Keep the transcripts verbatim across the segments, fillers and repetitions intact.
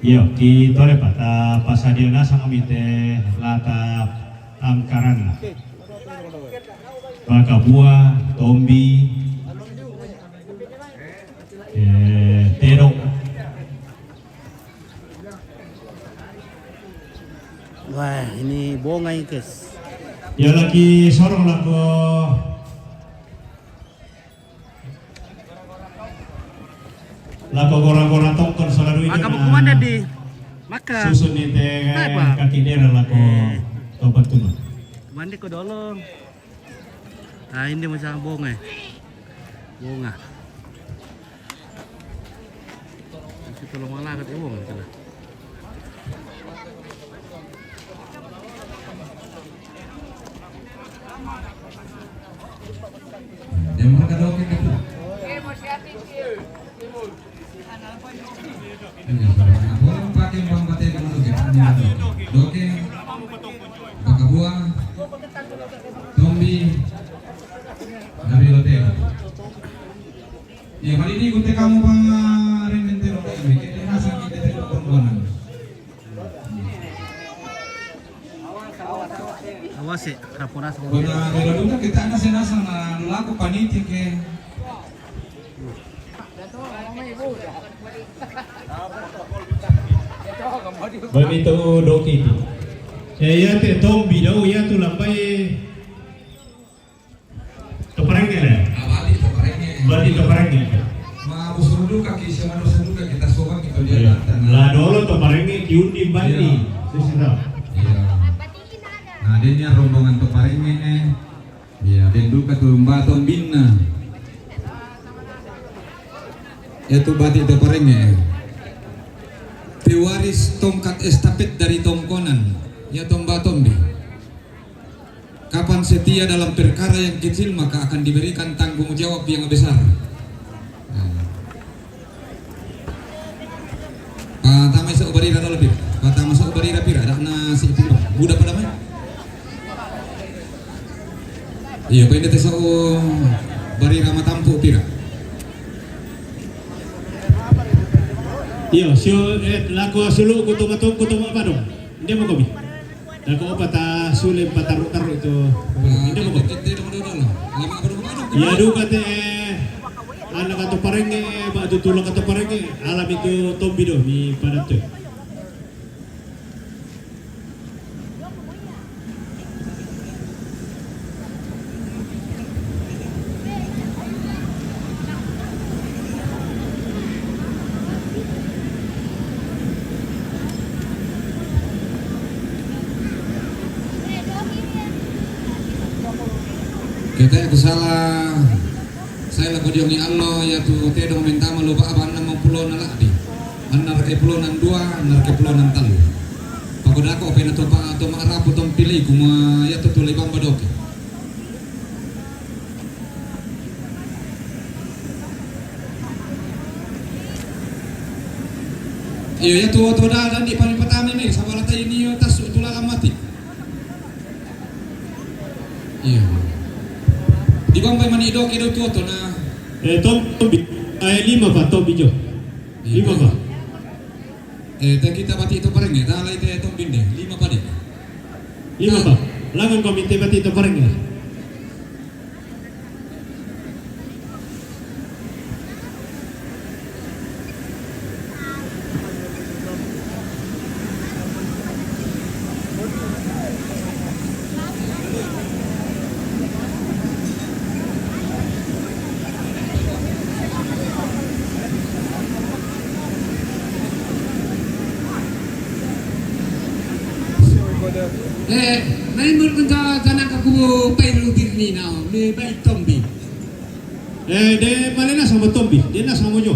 Iyo, ki tole pa ta pasadio nasang mite lata angkaran. Bakabua, tombi, eh, tero. Wah, ini bonga ini, guys. Ya lagi sorong lako. Lako gora-gora tongkon solaru ini. Maka buku mana di? Maka. Susun ini teh kaki dera lako. Eh. Topat tu. Mandi ko dolong. Ah, ini macam bonga. Bonga. Kasi tolong malah kat iwong sana. Yang mereka doakan itu. Iya, Pak. Nah, boleh pakai bang batai dulu, ya. Ini dulu. Doke, bakabua, tombi, dari hotel. Ya, kali ini ikut kamu bang, ah, Ren Mentero, ya, kita rasa kita tidak perempuanan. Awas ya, raporas. Kota Medan juga kita ada senasa na laku panitia ke. Bami tu doki tu. Eh, ya te tombi dau ya tu lambai. Toparenge le. Abadi toparenge. Badi toparenge. Ma busuru duka ki sama dosa duka kita sobat kita dia. Iya. Tata. La dolo toparenge ki undi badi. Iya. Sisi tau. Iya. Nah, dia ni rombongan toparenge eh. Iya, dan duka tu mbaton binna. Ya tu batik toparenge. Pewaris tongkat estafet dari tongkonan. Ya tomba tombi. Kapan setia dalam perkara yang kecil, maka akan diberikan tanggung jawab yang besar. Nah. Patama isa barira dolo, Pir. Patama isa barira, Pir. Ada na si Pir. Buda pada mai. Iya, pende te so barira matampu, Pir. Iya, sio, eh, lako sulu kutu matung kutu ma padong. Dia mau kopi. Lako apa ta sule pataru-taru itu. Indah mau kopi. Iya, duka te, eh, anak atau parenge, bak tu tulang atau parenge, alam itu tombi do, mi padat tu. Kita ku sala. Sai lako diongi allo, ya tu tedong mentama lo ba, ba annang pulo na la'bi. Annar ke pulo nan dua, annar ke pulo nan tallu. Pakodako pe na to pa, to ma'rapu to mpilei kuma ya tu tulai bamba doke. Iyo, ya tu, tu da, dan di paling pertama ini, sabala tai ini, yo, tas tu lalang mati. Iya. Di bang bai mani doke do tuo to na. Eh, tombi. Eh, lima pa, tombi jo. Iya. Lima pa. Eh, te kita batik toparenge, ta lai te tombi nde. Lima pa de. Lima pa. Langan ko mite batik toparenge. Eh, mai mun kunta tanaka ku pai lu birni nao, me bai tombi. Eh, de malena sama tombi, de na sama jo.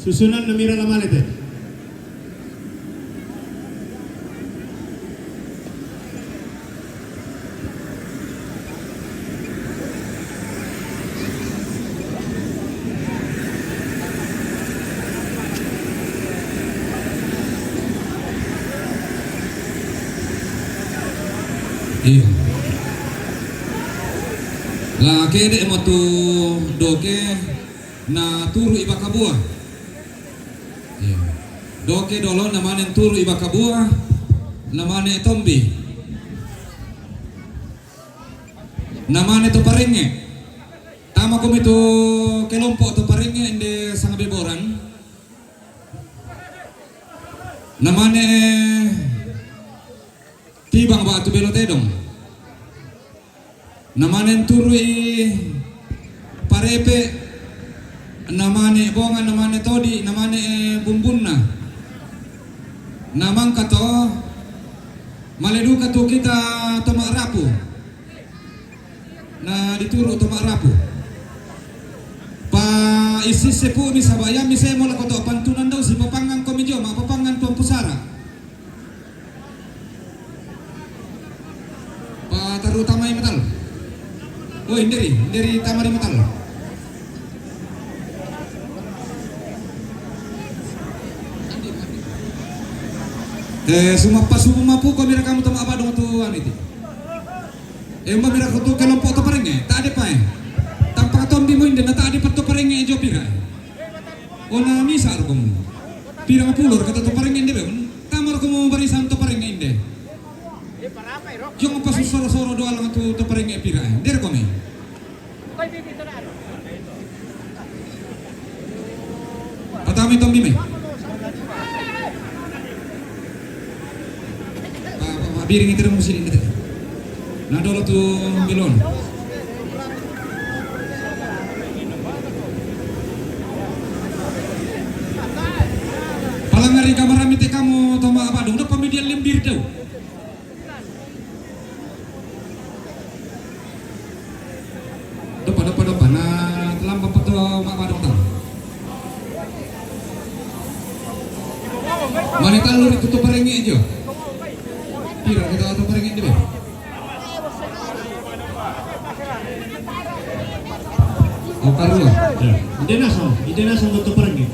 Susunan na mira la malete. Iyo. La kede mo tu doke na turu i bakabua. Iyo. Doke dolo na mane turu i bakabua, na mane tombi. Na mane toparenge. Tama komi tu kelompok toparenge ende sanga beboran. Na mane tibang batu belo tedong. Na mane turu i parepe, na mane bonga, na mane todi, na mane bumbunna. Na mangka to, maleduka tu kita to ma'rapu. Na dituru to ma'rapu. Pa isi sepu mi sabaya mi semo lako to pantunan dau si papangan komi jo, ma papangan tuan pusara. Pa taru tamai matal. Oi, nderi, nderi tamari matal. Eh, suma pasubu mapu ko mira kamu tama abadong tu aniti. Eh, ma mira ko tu kelompok to parenge, tak ada pa eh. Tampa tombi mo inde na tak ada pa to parenge jo pira. Ona misa ro komu. Pira ma pulor kata to parenge inde be. Tamar komu barisan to parenge inde. Jong pasu soro-soro doa lang tu to parenge pira eh. Nder komi. Patami tombi me. Pa, pa, pa, biring itu musik ini. Na dolo tu bilon. Palangari kamar ami te kamu toma abadong, udah pamidian lembir tau. Dopa, dopa, dopa. Na, telampa pato ma badong tau. Mane talu ri tu to parenge jo. Pira kita to parenge di be. Oh, karua. Ya. Ide naso, ide naso to parenge.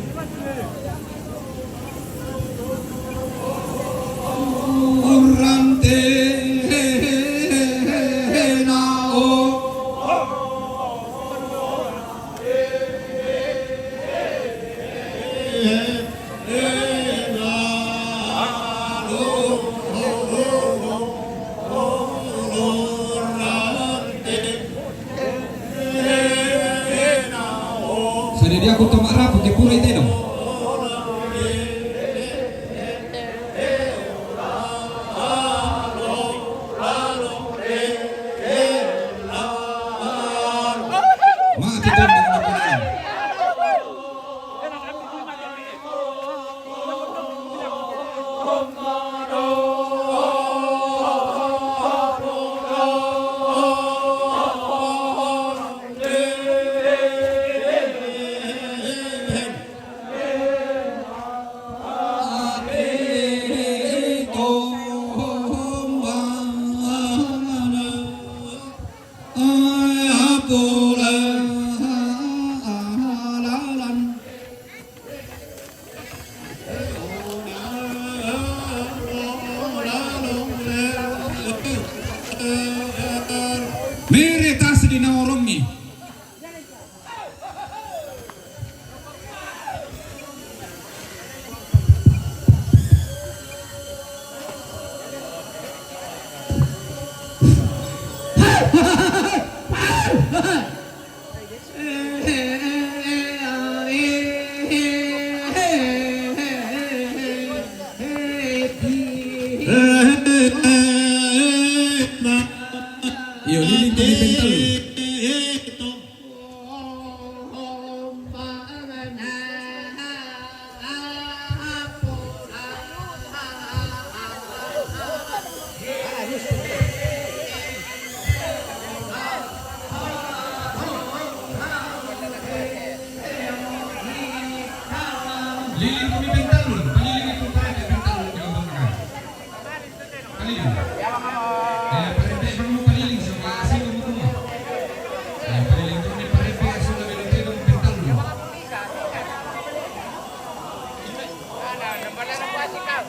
Sadi dia ku toma rapu ke pura ite dong. Mati tembak. Eh, parete, kamu paliling, so, kasi mo mo. Eh, paliling ko ni parete, so, labi ng tedong pintal mo. Eh, saka,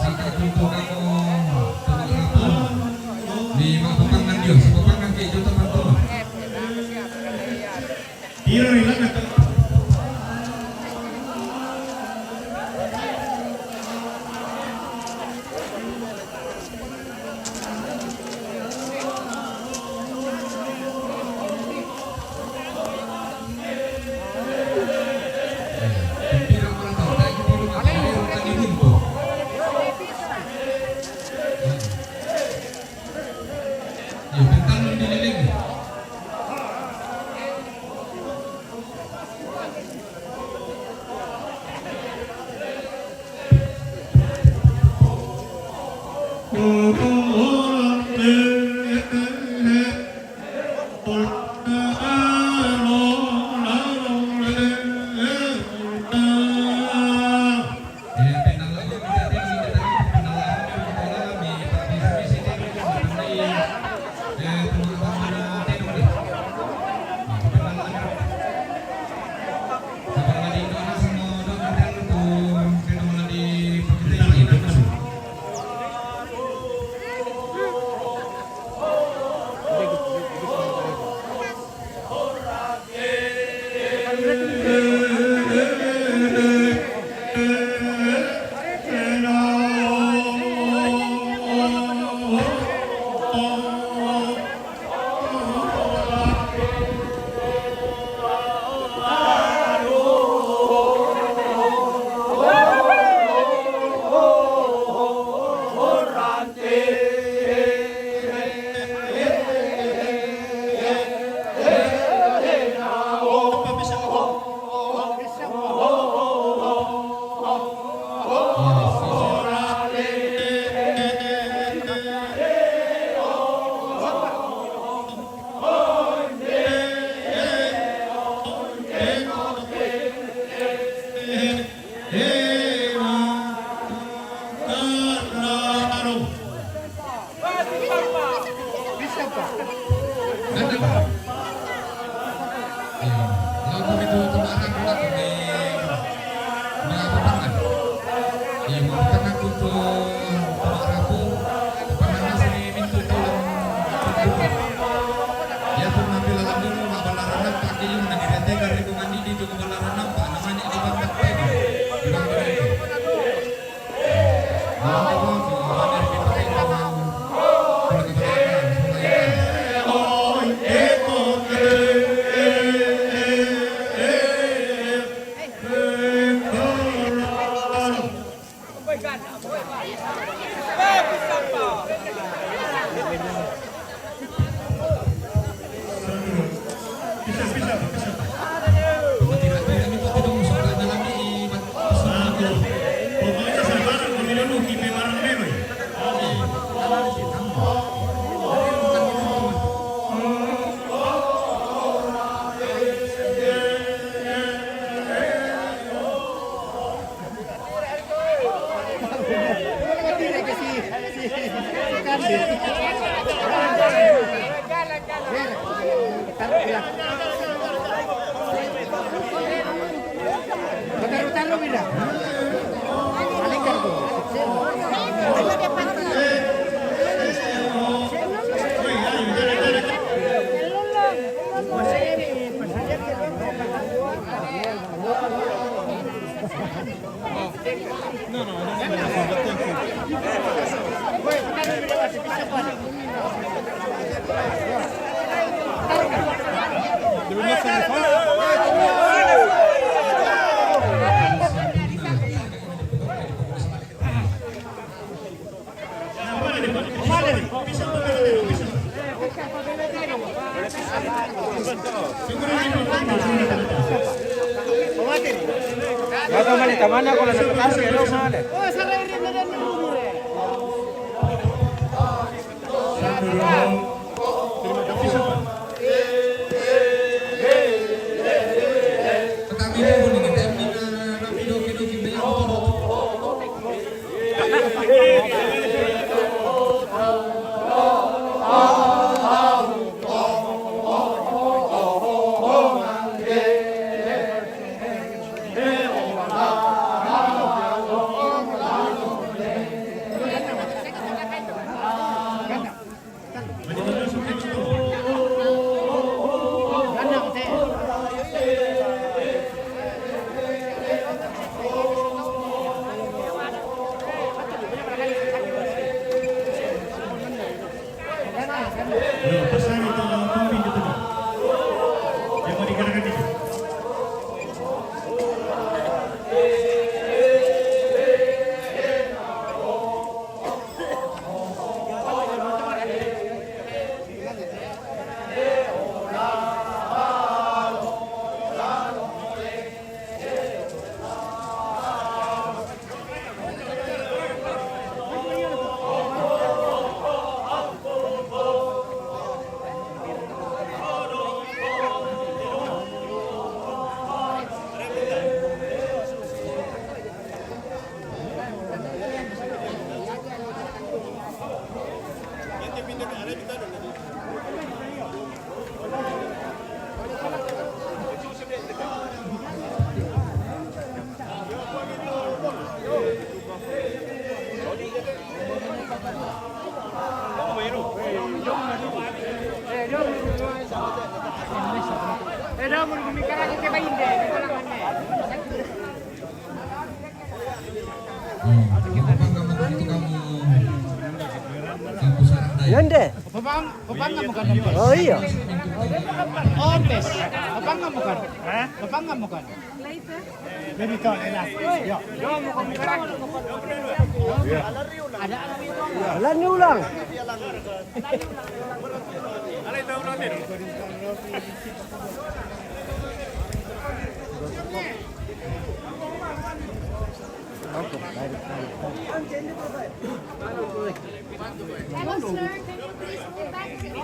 saka kuto ka ko, tumatrapo. Di mapapangan Diyos, mapapangan kay Diyos, tapanto. Tira rin lang ito. Iya, lagu itu kemarin pula kami melakukan. Iya, melakukan aku tu kemarin aku pernah sini minta tolong. Dia pun ambil lalu mak balarangan pakai yang nak direte dari rumah ni di tu balarangan pak namanya di bawah tadi. Di bawah tadi. Yo, pesan itu, pemimpin itu. Yang mau digerakkan itu. Yande. Papang, papang kamu kan, Ompes? Oh, iya. Ompes. Papang kamu kan? Hah? Papang kamu kan? Baby call, enak. Yo. Ada anak itu. Jalan ni ulang. Hello, sir. Can you please go back to the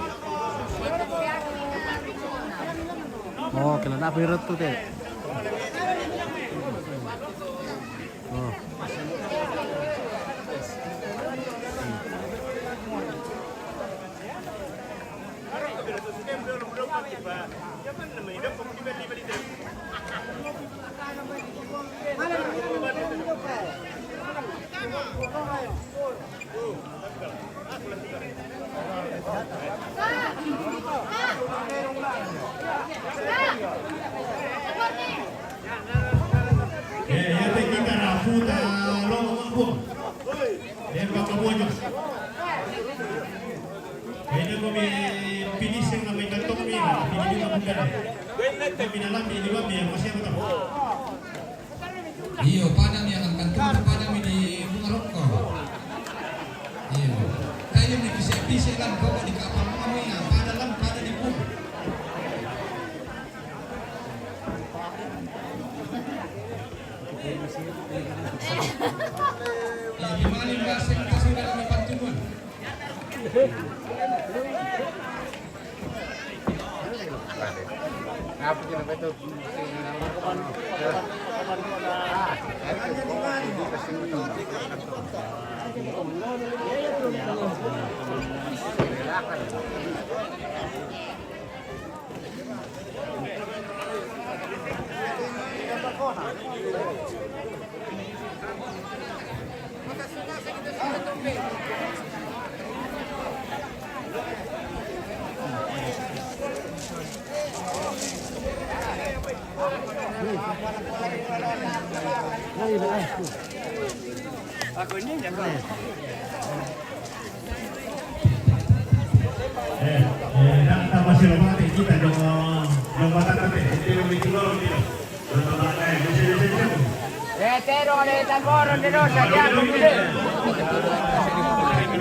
Oh, kailan ako hirot ko, te? Oh. Eh, ya te kita rafuta lo mabuk. Eh, baka buah. Ini ko mi pinising na may kantok mi na, pinili na bukan. Kami na lang, pinili ba, mi, masih apa tahu? Iyo, pada mi akan kantor, pada mi di bunga rokok. Iyo. Kayo mi pise-pise lang, pokok di kapal mo kami ya, pada lang, pada di bunga. Iyo, di mana ba, sing kasi na kami pantuman. Eh, eh, dah, dah masih lama kita dong, dong batata te, ente yang bikin lorong dia. Dong batata, eh, bisa, bisa, bisa. Eh, terong ada tambor, ada dosa, dia aku gede.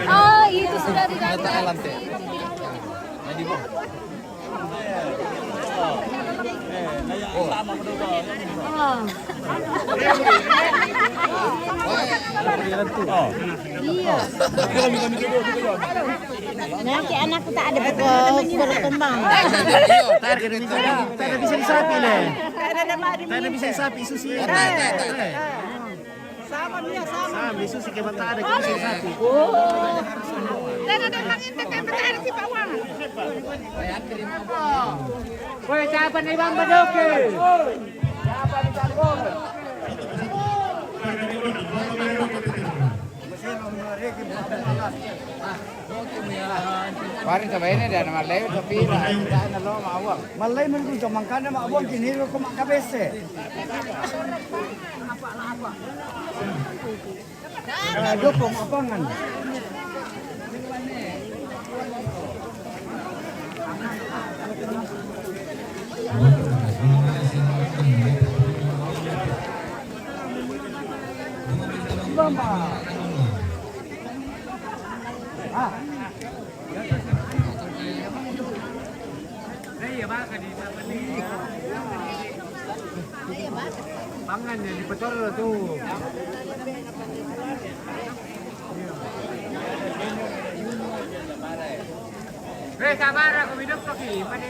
Oh, itu sudah tidak ada. Iya. Nanti anakku tak ada berkembang. Tidak bisa disapi le. Tidak bisa disapi susi. Sama dia, sama. Sama susi ke mata ada, bisa disapi. Tidak ada yang ingin ke mata ada si bawang. Woi, siapa nih, Bang Bedoke? Siapa nih, Bang Bedoke? Mari coba ini dia, nama Lewi, tapi tidak ada lo mau. Malai menunggu zaman kan, mak buang kini lo kok mak kabese. Eh, dukung apa ngan? Pangan yang dipetor tu. Eh, sabar aku hidup lagi. Mana?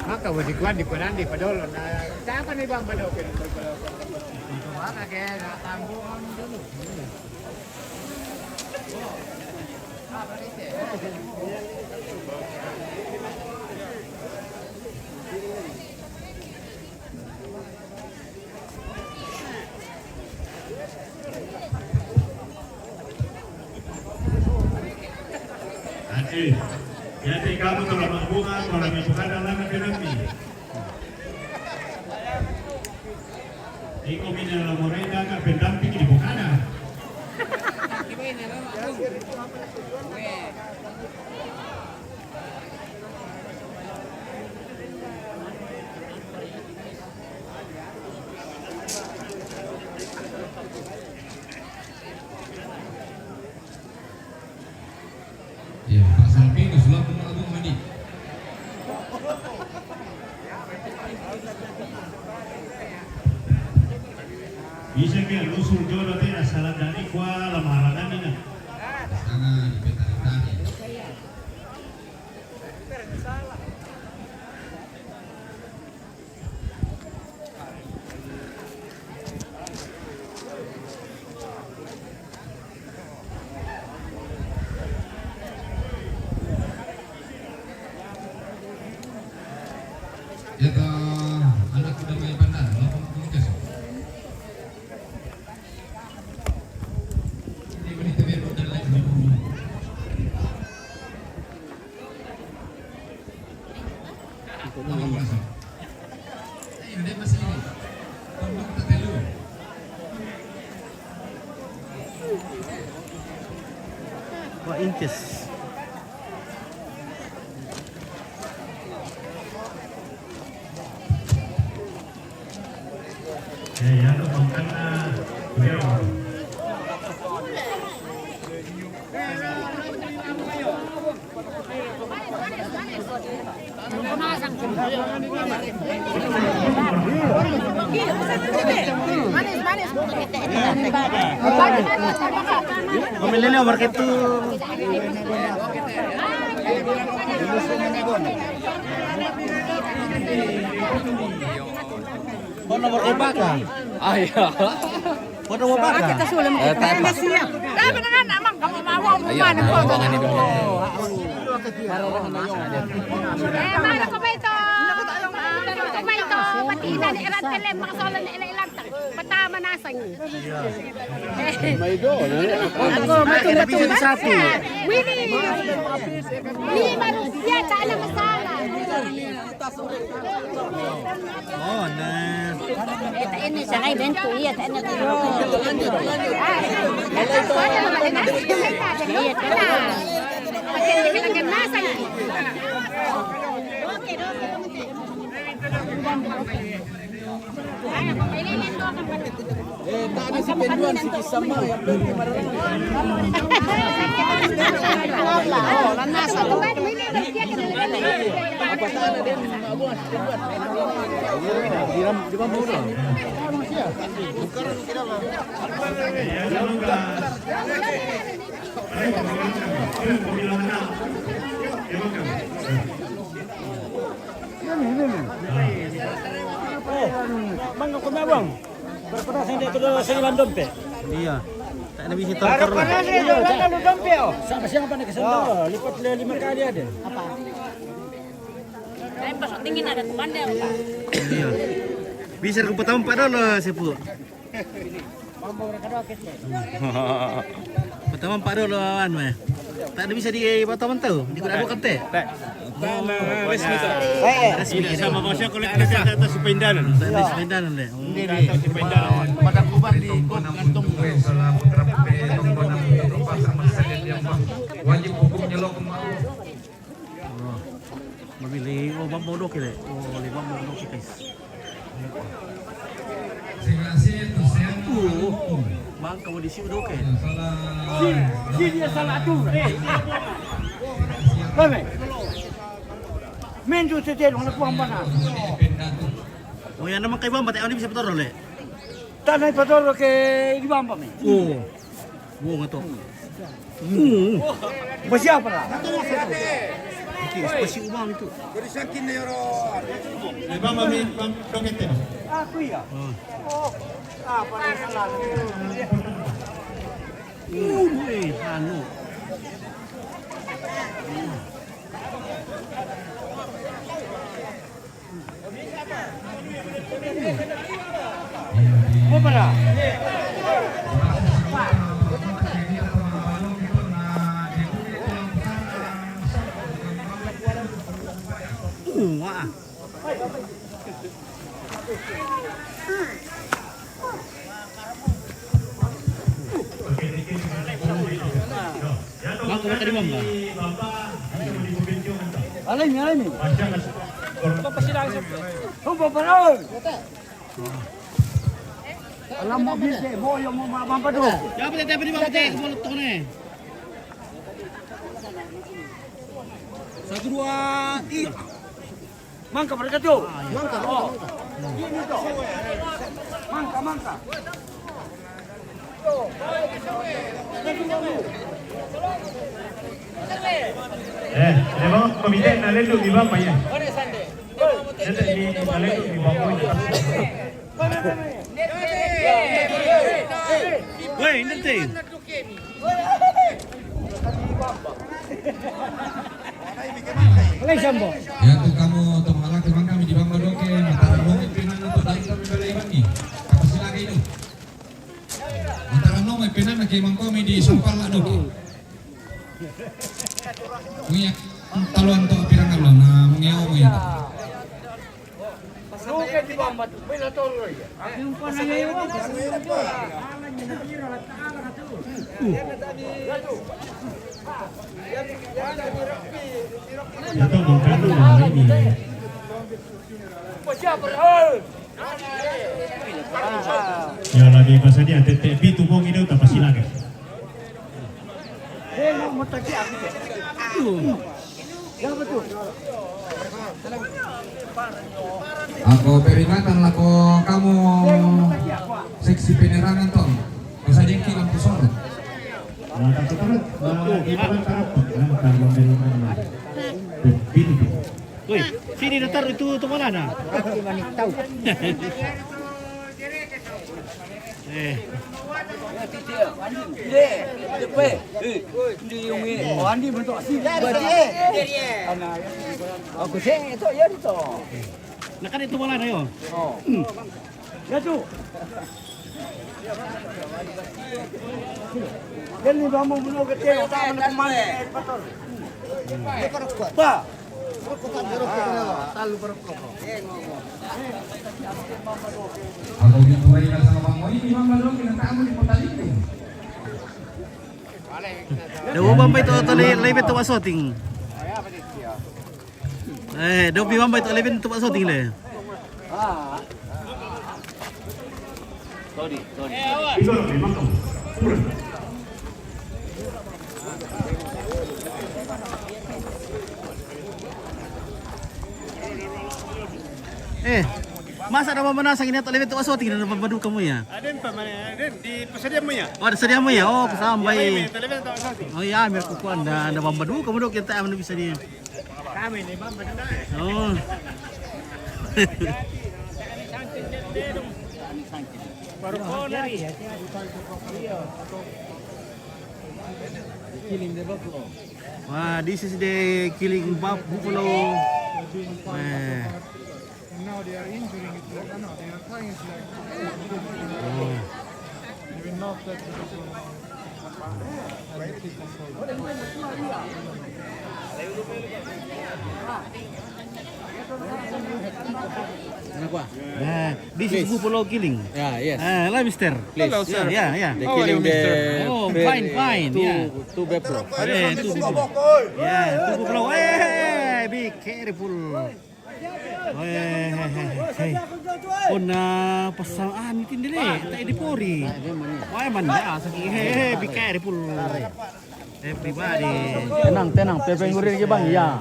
Maka wadi kuan di kuan di padolo na. Siapa nih bang padolo? Maka kayak tambung dulu. Así. Ya te kamu kalau mabunga, kalau me bukan dalam ke nanti. Iko mina la morena ka pendamping di bukana. Ya, Pak Salpinus, lamun agung mandi. Bisa ke lusur jodoh teh asal dari kuala mahalangan ini. Sana di peta tadi. Eta anak kuda main pandan, lapang kuda kasih. Ini menit terakhir, udah lagi. Wah, incis. Eh, ya, lu makan, ah, beliau. Manis, manis. Pamilya market tu. Phone nomor Obaka. Ah, iya. Phone nomor Obaka. Kita sulam. Eh, kita. Tapi dengan emang kamu mau. Iya, mana mau kau? Mau ini dulu. Eh, mana kau itu? Kau itu, mati ini, erat telem, masalah ni, erat lantang. Pertama nasang. Iya. Maido, nah. Aku, matu, matu, matu. Wini. Ini baru dia tak ada masalah. Oh, nah. Eta ini sangai bentuk iya, tak ada. Iya, tenang. Eh, tak ada si penjual si kisama yang beli kemarin. Oh, lanas. Apa tak ada dia? Diram, diram murah. Eh, mangga ko mawang. Berpernah saya dia kedua saya landom pe. Iya. Tak ada bisi torkor lah. Iya, tak. Sama siapa nak kesel? Lipat le-, lima kali ada. Tapi pas dingin ada tuh bandel, Pak. Iya. Bisa aku pertama empat dulu, Sepu. Pertama empat dulu, anu, eh. Tak ada bisa di pertama tahu, di kuda bukan teh. Tak. Tanah resmi tak? Resmi. Tidak sama manusia kalau kita kata atas sependalan. Tak ada sependalan deh. Ini di atas sependalan. Pada kubah di gantung. Wajib hukumnya lo kemarin. Oh, memilih, oh, bambang doke le. Oh, le bambang doke, guys. Oh, bang, kamu di sini doke. Si, si dia salah tu. Eh. Mame. Menju tete dong, laku hamba na. Oh, yang nama kai bambang, tak ada bisa betul le. Tak naik betul ke di bambang, me. Oh. Wong ato. Hmm. Basi apa lah? Oke, basi umang itu. Lebih mami, mami, dokete. Aku ya. Oh. Oh. Apa yang salah? Uh, eh, anu. Bang, kamu tadi bang, bang? Alami, alami. Sumpah, parau. Alam mo binte, boyo mo, ma-, mampado. Ya, pete, pete, pete, pete, boleh tuh nih. Satu, dua, tiga. Mangka, mereka tu. Mangka, mangka, mangka. Ini tu. Mangka, mangka. Eh, memang pemilihan nak leluk di bawah ya. Nanti di, nak leluk di bawah ya. Weh, nanti. Alai sambo. Ya tu kamu tu malaki bang kami di bawah doke, mataran nome pinana tu dari kami balai bangi. Kapasi lagi tu. Mataran nome pinana ke mangkomi di sumpal lah doke. Muya, taluan tu pirang alon, nah, muya, muya. Luke di bamba tu, bela toro ya. Itu bukan tu, nah, ini. Ya, lagi pasal dia, tete pitu bong ini udah pasti lagi. Ako peringatan lako kamu seksi penerangan to. Pasal dia ki lampu sorot. Nah, takut terus. Nah, itu kan tarap. Nah, kalau peringatan. Begitu. Woi, sini datar itu teman ana. Aku manik tahu. Eh. Dia, dia pe. Eh, dia yung eh. Oh, Andi bentuk si. Berarti, eh. Aku sih itu ya itu. Nah, kan itu malah ayo. Oh. Hmm. Ya tu. Yan ni ba mo buno ke teo ta mo kumane. Ba. Ako di tuway na sa mga mo, hindi man malong kinatamo di patalitin. Dawa bambay to, to, lay, lay beto wasoting. Eh, dawa bambay to, lay beto wasoting le. Sorry, sorry. Eh, masa ada manasang ini atau lebih tua soting dan bambadu kamu ya? Ada apa mana? Ada di pasar dia punya. Oh, ada sadia mo ya? Oh, kasambay. Ada lebih tua soting. Oh ya, mir kukuan da, da bambadu kamu dok kita anu bisa di. Kami ni bambadu na. Oh. Wow, this is the killing buff buffalo. Eh. And now they are injuring it. Like, no, they are tying it like. Oh. They will not let it go. Kenapa? Nah, this is buffalo killing. Yeah, yes. Ah, hello, mister. Please. Hello, sir. Yeah, yeah, yeah. They How are killing you, the mister? Oh, fine, fine, two, yeah. Two buffalo. Eh, two buffalo. Yeah, two buffalo. Hey, be careful. Hey, hey, hey, hey. Pon na pasang ah, nitin dili. Tayo di pori. Why man na? Sa ki, hey, hey, be careful. Everybody. Tenang, tenang. Pepe nguri lagi, Bang. Ya.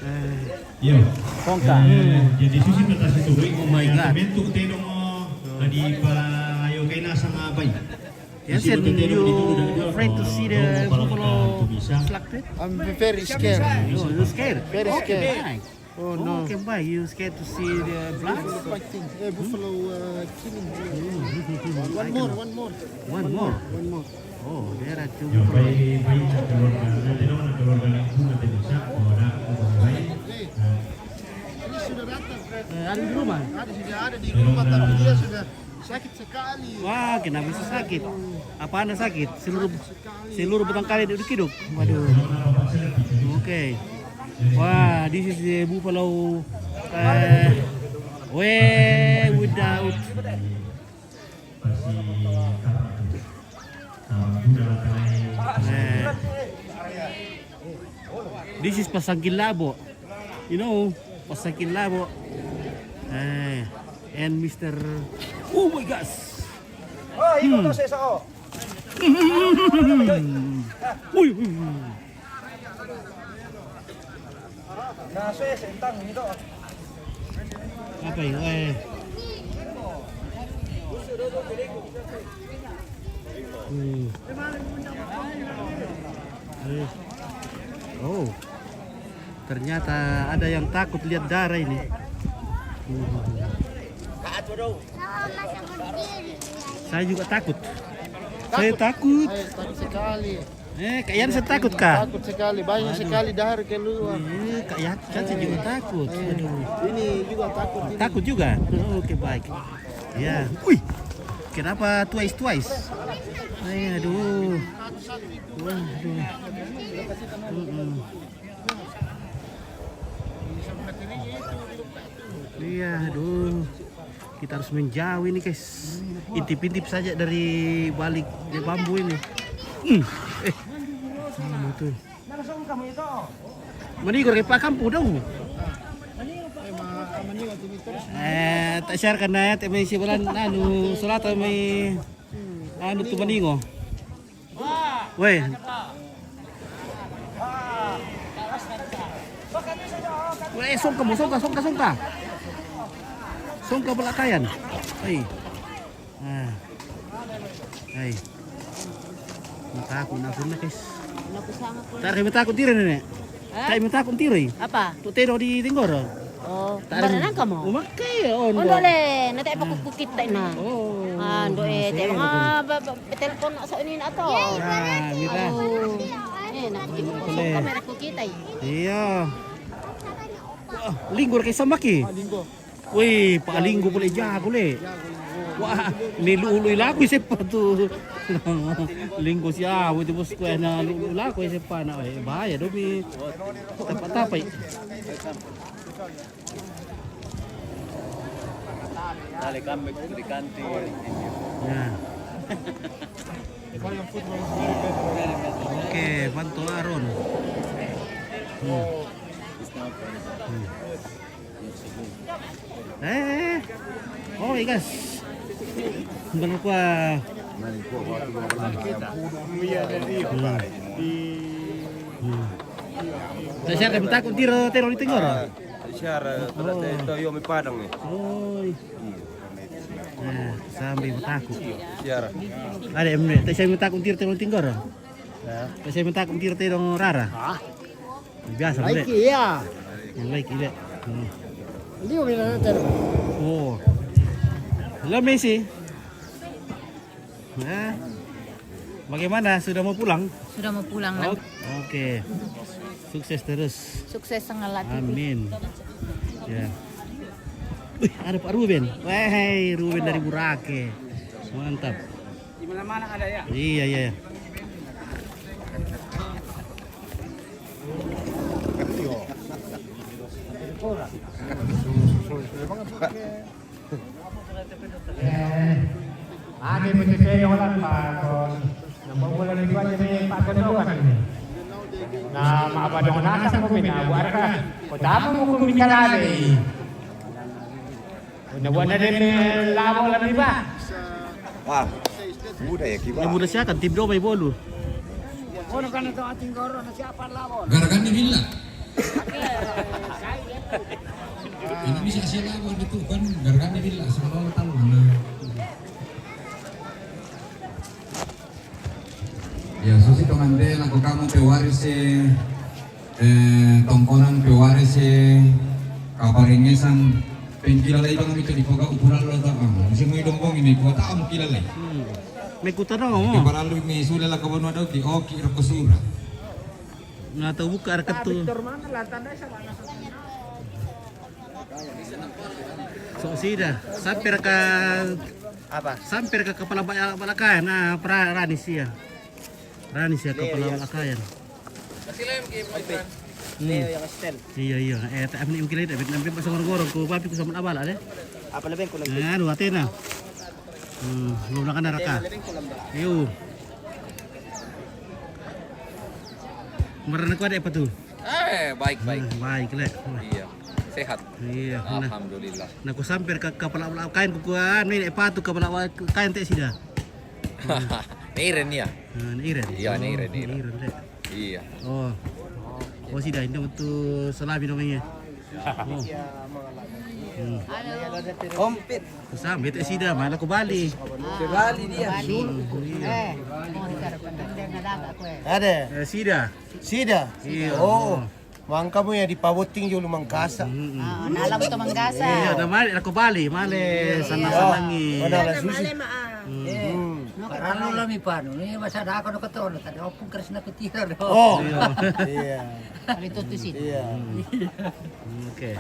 Eh. Yo. Kongka. Eh, jadi susi kata situ, oh my God. Mentu teno mo tadi pa ayo kay nasa nga bay. Yes, and you afraid to see the buffalo slaughtered? I'm very scared. Oh, you're scared? Very scared. Oh, no. Okay, why you scared to see the blood? Buffalo fighting. Eh, buffalo, uh, killing. One more, one more. One more? One more. Oh, there are two buffalo. Ini sudah datang. Eh, ada di rumah? Ada, sudah ada di rumah, tapi dia sudah sakit sekali. Wah, kenapa bisa sakit? Apa anda sakit? Seluruh, seluruh batang kali duduk hidup. Waduh. Oke. Wah, this is the buffalo. Eh, way without. Eh. This is Pasangkin Labo. You know, Pasangkin Labo. Eh, and mister Oh my gosh. Hmm. Uy, uy, uy. Apa yun? Eh. Hmm. Eh. Oh. Ternyata ada yang takut lihat darah ini. Hmm. Saya juga takut. Saya takut. Saya takut sekali. Eh, Kak Yan, saya takut, Kak. Takut sekali, banyak sekali dahar keluar. Eh, Kak Yan, kan saya juga takut. Aduh. Ini juga takut ini. Takut juga? Oh, oke, baik. Ya. Wih, kenapa twice, twice? Eh, aduh. Waduh. Mm-mm. Iya, aduh. Kita harus menjauh ini, guys. Intip-intip saja dari balik bambu ini. Hmm. Eh, sama tuh. Manigor kay pa kampu daw. Eh, ta-share ka na, ta may sibalan, anu, sulata may, anu, tumaningo. Weh. Weh, sungka mo, sungka, sungka, sungka. Sungka balakayan. Ay. Ah. Ay. Matakut na ako na, guys. Nakusanga ko. Tara, matakut tira na, ne. Ha? Tayo matakut tira, eh. Apa? Tutero di Tinggoro. Oh, tara. Baranang ka mo? Umakay, oh, Ondo no. Le, na tayo pakukukit tayo na. Oh. Ah, ando eh, tayo mga ba, ba, telepon na sa ini na to. Ah, mira. Oh. Eh, na, Pala. Kamera ko kita eh. Iya. Wah, linggo kay samaki. Ah, linggo. Weh, pa linggo pala jago le. Wah, ni lulu lako sepa tu. Linggo siya, weh, tapos ko na lulu lako sepa na, eh, bahaya do mi. Tapa-tapa. Dale, cambio, de cante. Ya. Oke, bantu Aaron. Hmm. Hmm. Eh, oh, ikas. Benar kuah. Hmm. Hmm. Saya akan takut tiro, tiro di Tinggoro. Siara, tara te to yo mi padang eh. Oi. Nah, sambil mataku. Siara. Ada em, tak saya mataku tiro tiro Tinggoro. Ya. Tak saya mataku tiro tiro Rara. Ah. Biasa. Baik, iya. Yang baik, iya. Hmm. Liu mina na tero. Oh. Lo Messi. Eh, bagaimana? Sudah mau pulang? Sudah mau pulang, Nang. Oke. Sukses terus. Sukses sangat. Amin. Ya. Wih, ada Pak Ruben. Weh, Ruben dari Burake. Mantap. Di mana-mana ada ya? Iya, iya. Eh, agi putih saya orang Pak, kok. Nampak bola di luar jadi Pak Ketua kan ini. Nah, mak abang dong nasa kau mina, buat apa? Kau tak mau hukum bicara lagi. Kau nak buat ada ni lama lagi, Pak. Wah, muda ya, kiba. Yang muda siapa? Tim dua main bolu. Kono kan itu ating goro na siapa lawan? Garaganni villa. Ini bisa sila buat itu kan, garaganni villa, semua tahu. Nah. Ya, susi tongande lako kamu pe warisi, eh, tongkonan pe warisi, kaparengesan, pengkila lai bang itu di poga ukuran lo tak, ah, musim itu ngomong ini, kuat tak, ah, mukila lai. Hmm. Mekuta dong, oh. Di paralu ini sudah lah kawan wadah, oke, oke, rokok surah. Nggak tahu buka ada ketu. So, sida, sampai ka apa? Sampai ka kepala bala-, balakayan, ah, pra-, rani sia. Rani sia kepala balakayan. Hmm. Iya, iya. Eh, tak apa ni mungkin lagi, tapi nampi pasang gorong-gorong, ku bapi ku sama abala deh. Apa lebih ku lebih? Nah, dua tena. Hmm, lu nak kena raka. Yo. Marana ku ada apa tu? Eh, baik, baik. Ah, baik, lek. Iya, sehat. Iya, nah. Alhamdulillah. Nah, ku samper ka, kapala kain ku kuan, ni apa tu kapala kain te sida. Ni iren ya? Nah, ni iren. Iya, ni iren, ni iren. Ni iren, lek. Iya. Oh. Oh, sida, ini untuk salami dong ini. Oh. Hmm. Kompit. Ku sampe te sida, malah ku bali. Ku bali dia. Iya. Eh, mau dikara pendek dia nggak ada kue. Ada. Eh, sida. Sida. Iya. Oh. Mangkamu ya di Paboting jolo Mangkasa. Mm-mm. Ah, dalam tu Mangkasa. Iya, ada male, aku bali, male sana sanangi. Oh, ada susi. Hmm. No, karena lo mi panu, ni masa ada aku no ketono, tadi opung keres na kutira do. Oh. Iya. Iya. Kali itu tu sih. Iya. Hmm. Oke.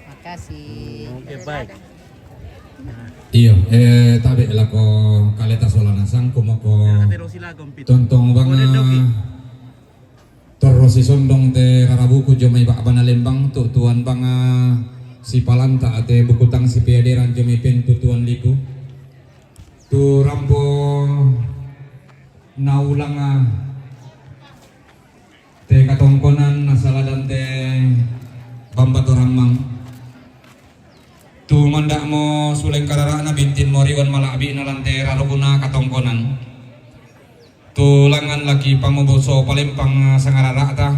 Makasih. Hmm, oke, baik. Iyo, eh, tabe lako kaleta solana sangku moko tontong banga torro si sondong te rarabuku jomai bak bana lembang tu tuan banga si palanta ate bukutang si peaderan jomai pentu tuan liku. Tu rampo naulanga te katongkonan na saladan te bamba torammang. Tu mandakmo suleng karara'na bintin moriwan mala'bi'na lan te rarukuna katongkonan. Tu langngan laki pamoboso palempang sangarara'ta,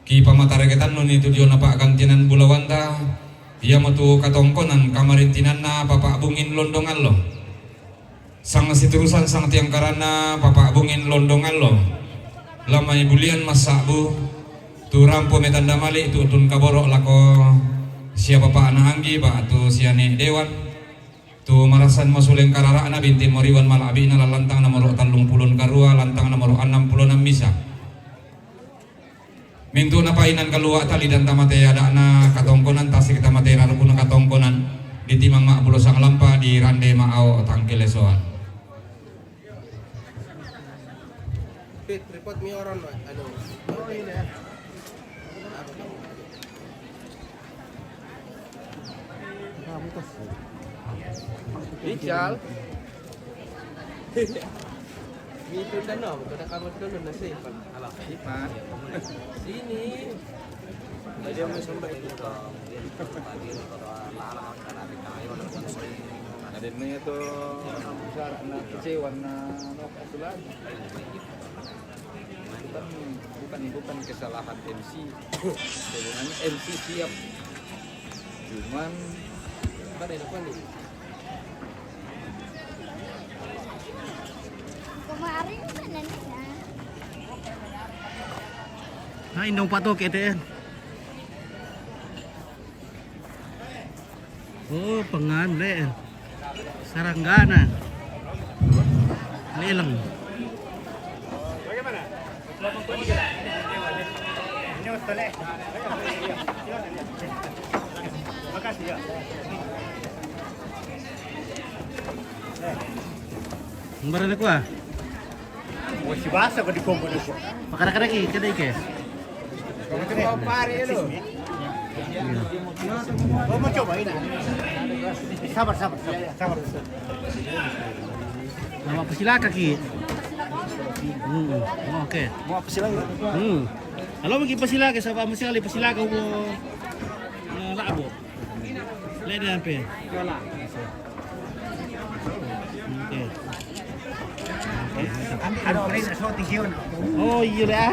ki pamatareketannu ni tu diona pa'gantinan bulawanta, iamotu katongkonan kamarintinanna Papa Bungin Londongallo. Sang siturusan sang tiangkaranna Papa Bungin Londongallo. Lamai bulian massa'bu, tu rampo metanda mali tu'tun kaboro' lako sia bapa'na Anggi ba'tu sia Ne' Dewan. Tu marassan masuleng karara'na bintin moriwan mala'bi'na lallantang nomoro tallung pulon karua, lantang nomoro annang pulon ammisa. Mintu' napainan kalua' tali dan tamate ada'na katongkonan, tasik tamate rarukuna katongkonan, ditimang ma'pulo sanglampa, dirande ma'ao tangkelesoan. Pit, report mi orang, Pak. Anu. Ical. Itu dan no, kada kamu dulu nasi. Alah, ipat. Sini. Ada yang mau sampai itu. Ada yang itu syarat na kecewa na no kasulan. Bukan, bukan, bukan kesalahan M C. Sebenarnya M C siap. Cuman, apa deh, apa nih? Kemarin mana nih, ya? Nah, indong patok E T N. Oh, pengan le. Saranggana. Leleng. Mbara na kua? Wasi basa ko di kombo na kua. Pakara-kara ki, kada ike. Mau coba ini. Sabar, sabar, sabar, sabar. Nama pasilaka ki. Hmm, oke. Mau pasilaka. Hmm. Kalau mungkin pasilaka, sabar, masih kali pasilaka mo. Labo. Lena pe. Oke. Oh, iya dah.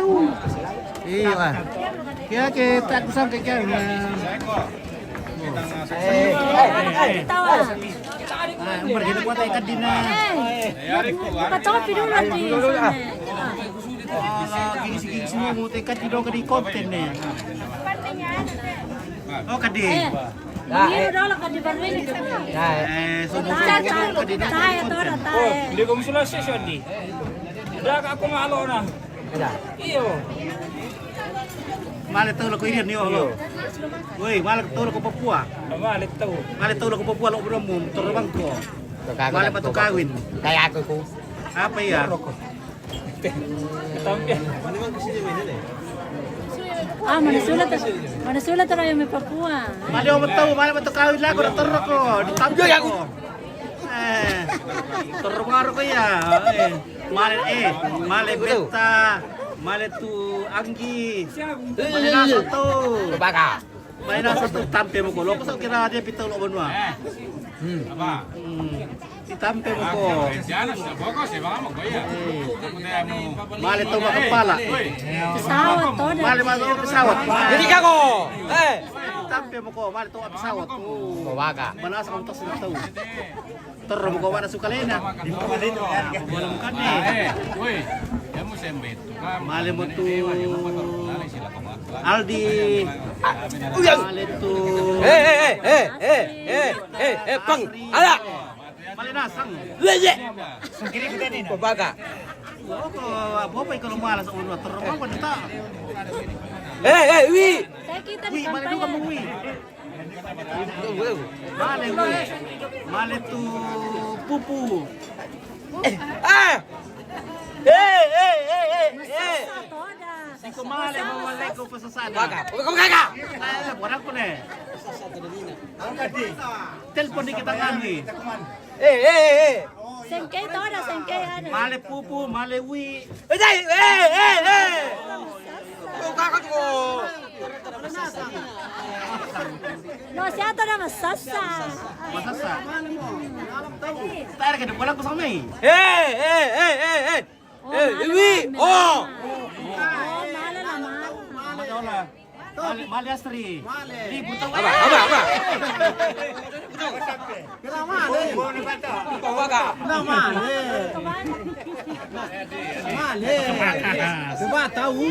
Iya, oke, tak kusangka kau. Eh, eh, eh, eh. Ah, umbar kita buat ikan dina. Patopi dulu nanti. Gigi-gigi semua mau tekan di dong di konten nih. Oh, kadi. Eh, ini udah lah, kadi baru ini. Eh, so, saya tahu, tahu, tahu. Dia kamu selesai, Sandi. Udah, aku malu nah. Iyo. Male tau lako irian ni, oh. Woi, male tau lako Papua. Male tau. Male tau lako Papua, lako beromong, terbang ko. Male batu kawin. Kayak aku ku. Apa ya? Ah, mana sulit, mana sulit orang yang Papua. Male omo tau, male batu kawin lako, terko, di tampil aku. Eh, terbaru ko ya. Eh, male, eh, male beta, male tu Anggi, male naso tu. Baka. Male naso tu tampe moko. Loko so kira dia pita lo banua. Hmm. Tampe moko. Eh. Male tu kepala. Pesawat tu. Male masuk pesawat. Jadi kako. Eh. Tampe moko, male tu pesawat. Oh. Baka. Male naso tu. Terro mo ko wana sukalena. Belum kan ni. Male mo tu Aldi. Male tu. Eh, eh, eh, eh, eh, eh, eh, eh, pang. Ala. Male nasang. Lele. Ko baka. Ko apa, apa kalau malas, oh, terro mo ko ta. Eh, eh, wi. Wi, male tu kamu wi. Male, male. Male tu pupu. Ah! Eh, eh, eh, eh, eh. Siko male, male ko pasasada. Baka. Ko kaka. Eh, buat aku ne. Telepon di kita ngani. Eh, eh, eh, eh. Sengkei toda, sengkei ada. Male pupu, male wi. Eh, eh, eh, eh, eh. Ko kaka ko. No, siya to na masasa. Masasa. Tara ka, wala ko sa may. Eh, eh, eh, eh, eh. Oh, eh, male, wi. Male, oh. Male. Oh, male na, male. Male, male, Astri. Male. Di buta. Aba, aba, aba. Kira male. Bawa ka. Kira male. Male. Coba tahu.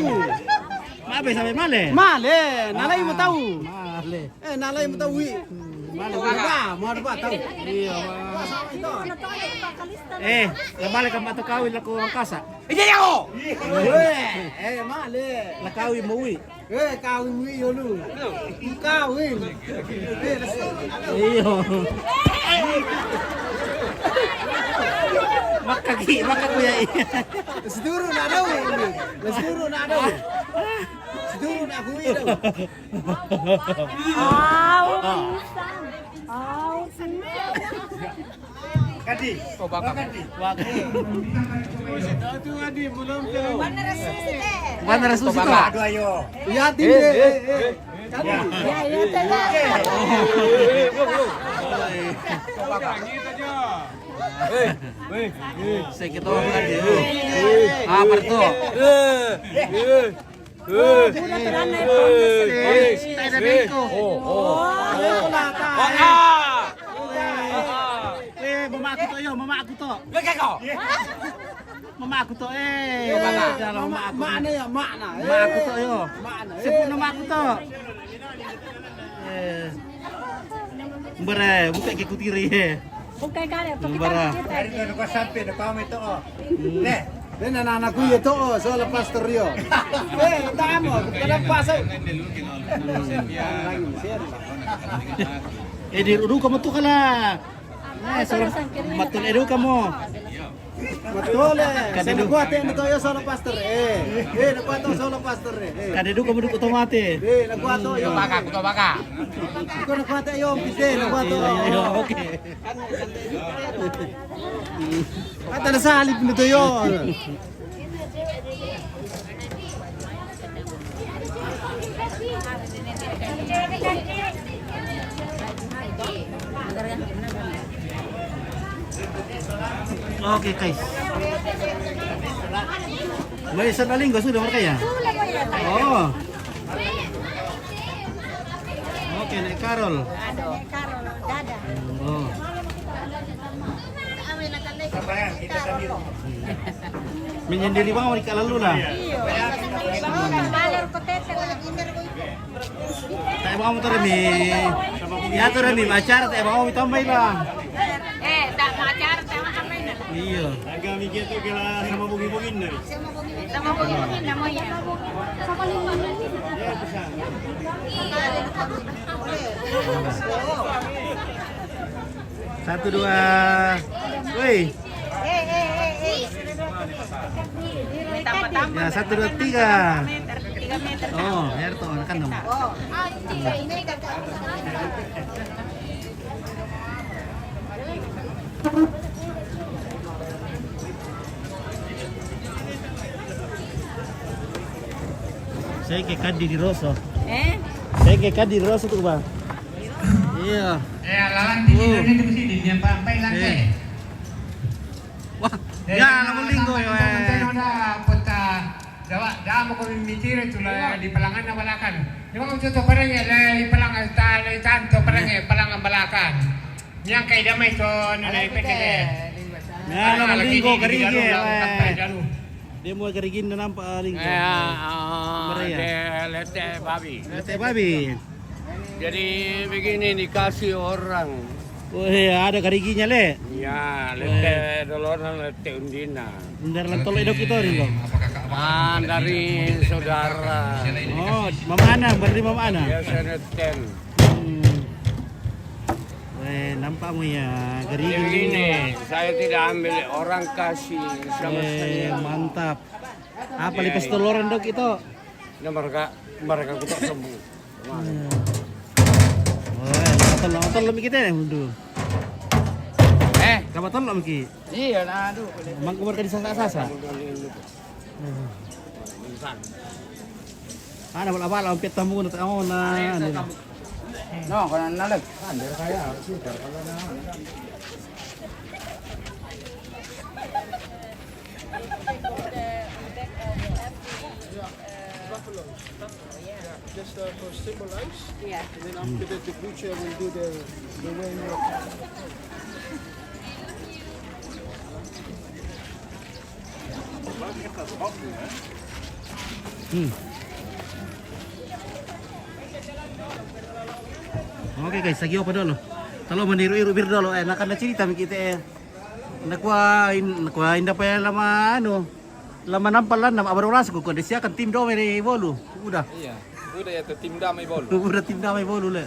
Mabe sabe male. Male, nalai mo tau. Male. Eh, nalai mo tau wi. Male. Ba, mo ba tau. Iya, ma. Eh, la male ka mato kawin lako angkasa. Iya, iya, oh. Eh, eh, male. La kawin mo wi. Eh, kawin mo wi, yolu. Kawin. Eh, iyo. Makagi, makakuya iya. Siduru na daw. Siduru na daw. Siduru na kuya daw. Aw, pisan. Aw, pisan. Kadi. Ko baka. Kadi. Wagi. Wana rasusi ka. Wana rasusi ka. Aduh, ayo. Iya, tinde. Eh, eh, eh. Kadi. Ya, ya, tinde. Ko baka. Eh, eh, eh. Sakit orang kan dia. Apa tu? Eh, eh. Eh, eh, eh, eh, eh. Oh, oh, oh. Ah. Eh, mama aku tu, yo, mama aku tu. Mama aku tu, eh. Mana? Mama aku. Mana ya, mana? Mama aku tu, yo. Mana? Sebut nama aku tu. Eh. Mbere, buka ke kutiri, eh. Bukan kare, pakai tangan kita aja. Dari ko sampai na pamay to, oh. Ne. Then anak-anak ko ito, oh, so la pastor yo. Eh, tama, kada pasay. Eh, di rudu ka mo to kala. Eh, so, matul edu ka mo. Matul eh. Kada du. Kuate na to yo, so la pastor eh. Eh, na kuate, so la pastor eh. Kada du ka mo du otomate. Eh, na kuate yo. Baka, kuto baka. Iko na kuate yo, pite, na kuate. Iyo, iyo, okay. Ata na salib na to yo. Okay, guys. May isang linggo, sudah mereka ya? Oo. Okay, Nek Carol. Nek Carol, dada. Oo. Menyendiri banget, Nek, kalau lu lah. Iyo. Baler ko tete. Tae bang mo to remi. Ya to remi, macar tae bang mo tambay lang. Eh, tak macar, tak macar na. Iyo. Taga mi kitu kila sama bugi-bugi na. Sama bugi-bugi na mo ya. Satu, dua. Woi. Ya, satu, dua, tiga. Oh, ya to, kan dong. Saya ke kadi di Roso. Eh? Saya ke kadi di Roso tuh, Bang. Iya. Eh, lawan di sini, di sini, dia sampai lantai. Wah, ya, lamun linggo, ya, weh. Kota Jawa, dah mau kami mikir itu lah di pelangan apa lakan. Memang contoh perang ya, le, di pelangan, ta, le, tanto perang ya, pelangan belakang. Yang kayak damai to, nana ipeke le. Ya, lamun linggo, karigi, weh. Dia mau karigi na nampak, ah, linggo. Ya, ah, Maria. Lete babi. Lete babi. Jadi begini dikasih orang. Weh, ada kariginya, le. Ya, lete dolonan, lete undina. Bener lah, tolong dok itu, Ringo. Ah, dari saudara. Oh, Mama Ana, berarti Mama Ana. Ya, saya neten. Hmm. Weh, nampak mu ya, karigi. Jadi begini, saya tidak ambil orang kasih sama saya. Mantap. Apa lipas toloran dok itu? Ini mereka, mereka kutak sembuh. Wah, tolong, tolong kita ya, mundur. Eh, kamu tolong ki. Iya, nah, aduh. Mang kumar ka di sasa-sasa. Ana bala-bala ang pita mo na tao na. No, kana nalag. Under kaya, super kaya na. Just uh, for symbolize. Yeah. And then after that, the butcher will do the, the weighing up. Hmm. Okay guys, sagio pa dolo. Talo maniru-iru bir dolo. Eh, nakana cerita mi kita eh. Nakua in, nakua inda pa lama anu. Lama nampal lan nama abar oras ko ko desiakan tim do mai bolu. Udah. Iya. Udah ya tim damai bolu. Udah tim damai bolu le.